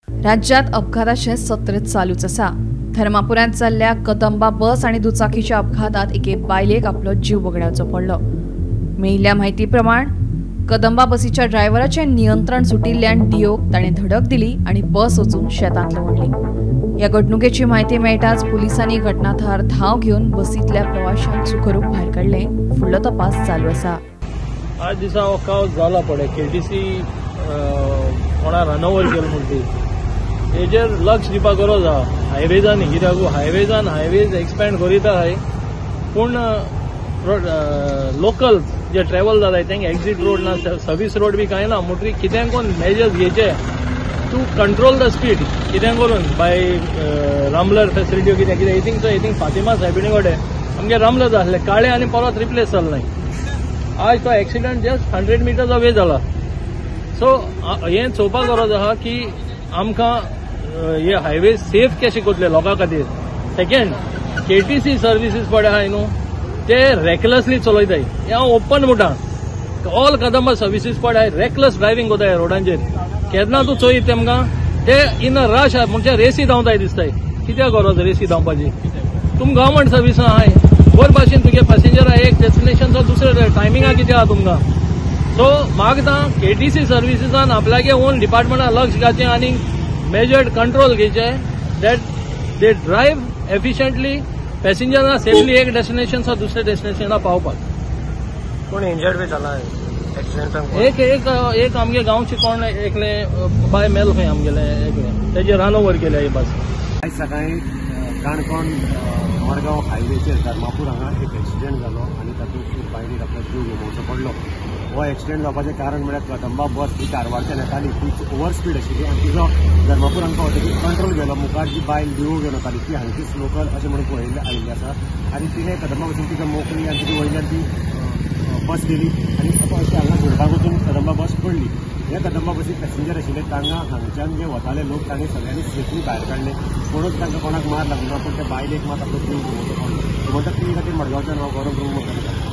राज्यात अपघाताचें सत्र चालूच आसा. धर्मापुरांत जाल्ल्या कदंबा बस आनी दुचाकीच्या अपघातात एके बायलेक आपलो जीव वगडावचो पडलो. मेळिल्ल्या म्हायती प्रमाण कदंबा बसीच्या ड्रायव्हराचें नियंत्रण सुटिल्ल्यान डिओक ताणें धडक दिली आनी बस वचून शेतांत लवंडली. ह्या घडणुकेची म्हायती मेळटाच पुलिसांनी घटनाथळार धांव घेवन बसींतल्या प्रवाशांक सुखरूप भायर काडले. फुडलो तपास चालू आसा. आज दिसा हो कावस जाला पळय केटीसी कोणा रनओवर केलो म्हूण ती हेजेर लक्ष दिवपाक गरज आहा. हायवेजांनी कित्याक हायवेजान हायवेज एक्सपेंड करीत आहाय पूण लोकल जे ट्रेवल जाताय तांकां एक्झीट रोड ना, सर्वीस रोड बी कांय ना. म्हणटकीर कितें करून मेजर्स घेवचे टू कंट्रोल the speed, कितें करून बाय रामलर फेसिलिटी कितें कितें. इथिंग इथिंग फातिमा सायबिणी कडेन आमगे रामलर आसले काळे आनी परत रिप्लेस जालें. आज तो एक्सिडंट जस्ट 100 मिटर्स अवे जाला. सो हें चोवपाक गरज आहा की आमकां हे हायवे सेफ कशे करतले लोकां खातीर. सेकंड, केटीसी सर्विसीस पळय आहाय न्हू ते रेकलसली चलयताय. हें हांव ओपन म्हणटा, ऑल कदंबा सर्विसीस पळय आहाय रेकलस ड्रायव्हींग करताय रोडांचेर. केन्ना तूं चोयत तेमकां ते इन अ रश म्हणजे रेसी धांवताय दिसताय. कित्याक गरज रेसी धांवपाची? तुम गव्हर्मेंट सर्विस आहाय, बरे भाशेन तुगे पॅसेंजर एक डेस्टिनेशनचो दुसरे टायमिंगा कितें आहा तुमकां. सो म्हाका आतां केटीसी सर्विसीसान आपल्यागे ओन डिपार्टमेंटान लक्ष घालचें आनी मेजर्ड कंट्रोल घेवचें that they drive efficiently, पॅसेंजरां safely एक डेस्टिनेशनचो दुसरे डेस्टिनेशना पावपाक. कोण इंजर्ड बी जाला एक्सिडेंटान? एक एक एक आमगे गांवचे कोण एकले बाय मेल खंय आमगेले एकले, तेजे रन ओवर केल्या ही बस. आयज सकाळीं काणकोण मडगांव हायवेचेर धर्मापूर हांगा एक एक्सिडेंट जालो आनी तातूंत बायलेक आपलो जीव गमोवचो पडलो. हो एक्सिडेंट जावपाचें कारण म्हळ्यार कदंबा बस ही कारवारच्यान येताली ती ओवर स्पीड आशिल्ली आनी तिजो धर्मापूर हांकां वतकीच कंट्रोल गेलो. मुखार जी बायल डिओ घेवन वताली ती हांगचीच लोकल अशें म्हणून पळयल्लें आयिल्लें आसा आनी तिणें कदंबा बसीन तिका मोखली आनी तिची वयल्यान ती बस गेली आनी अशें हांगा झुडपाक वचून कदंबा बस पडली. हे कदंबा बसीक पॅसेंजर आशिल्ले तांकां हांगच्यान जे वताले लोक तांणी सगळ्यांनी सेफली भायर काडले. कोणूच तांकां कोणाक मार लागलो ना, पूण त्या बायलेक मात आपलो जीव गमोवचो पडलो. म्हणटा ती खातीर मडगांवच्यान हांव गौरव प्रभू.